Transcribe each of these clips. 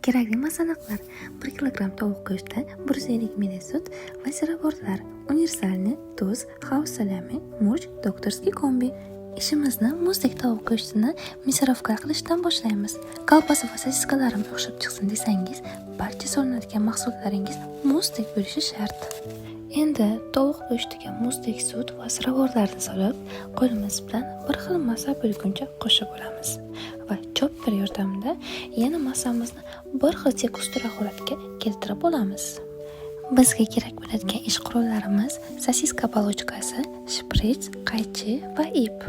Kerakli masalliqlar: 1 kilogramm tovuq go'shti, 150 ml sut va ziravorlar, универсальный, tuz, house salami, murch, докторский kombi. Ishimizni muzdek tovuq go'shtini мясорубка qilishdan boshlaymiz. Kolbasa va sosiskalarim o'xshab chiqsin desangiz, barcha solinadigan mahsulotlaringiz muzdek bo'lishi shart. Endi tovuq go'shtiga muzdek sut va ziravorlarni solib, qo'limiz bilan bir xil massa bo'lguncha qo'shib olamiz va chopper yordamida yana massamizni bir xil tekstura holatga keltirib olamiz. Bizga kerak bo'ladigan ish qurollarimiz: sosiska оболочкасы, shprits, qaychi va ip.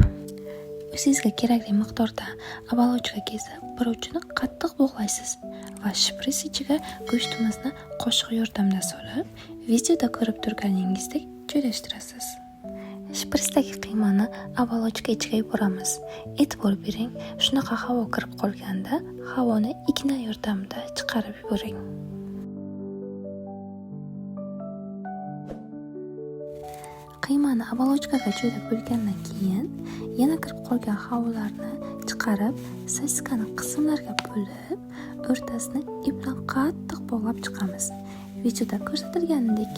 O'zingizga kerakli miqdorda оболочка kesib, bir uchini qattiq bog'laysiz va shprits ichiga go'shtimizni qoshiq yordamida solib, videoda ko'rib turganingizdek joylashtirasiz. Shpritsdagi qiymani оболочка ichiga yuboramiz. E'tibor bering, shunaqa havo kirib qolganda havoni igna yordamida chiqarib yuboring. Qiymani оболочка ga joylab bo'lgandan keyin yana kirib qolgan havolarni chiqarib, sosiskani qismlarga bo'lib, o'rtasini ip bilan qattiq bog'lab chiqamiz. Videoda ko'rsatilganidek.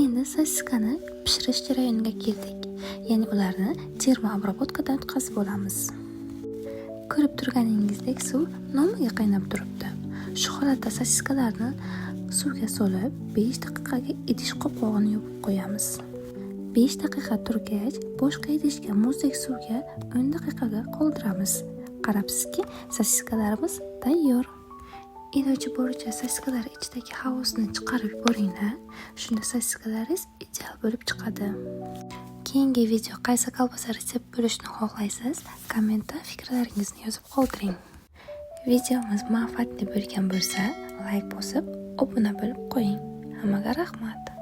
Endi sosiskani pishirish jarayoniga keldik. Ya'ni ularni термообработка dan o'tkazib olamiz. Ko'rib turganingizdek, suv nomiga qaynab turibdi. Shu holatda sosiskalarni suvga solib, 5 daqiqaga idish qopqog'ini yopib qo'yamiz. 5 daqiqa turgach, boshqa idishga muzdek suvga 10 daqiqaga qoldiramiz. Qarabsizki, sosiskalarimiz tayyor. Iloji boricha sosiskalar ichidagi havosini chiqarib yuboringlar. Shunda sosiskalaringiz ideal bo'lib chiqadi. Keyingi video qaysi kolbasa retsept bo'lishini xohlaysiz? Kommentda fikrlaringizni yozib qoldiring. Videomiz manfaatli bo'lgan bo'lsa, layk bosib, obuna bo'lib qo'ying. Hammaga rahmat.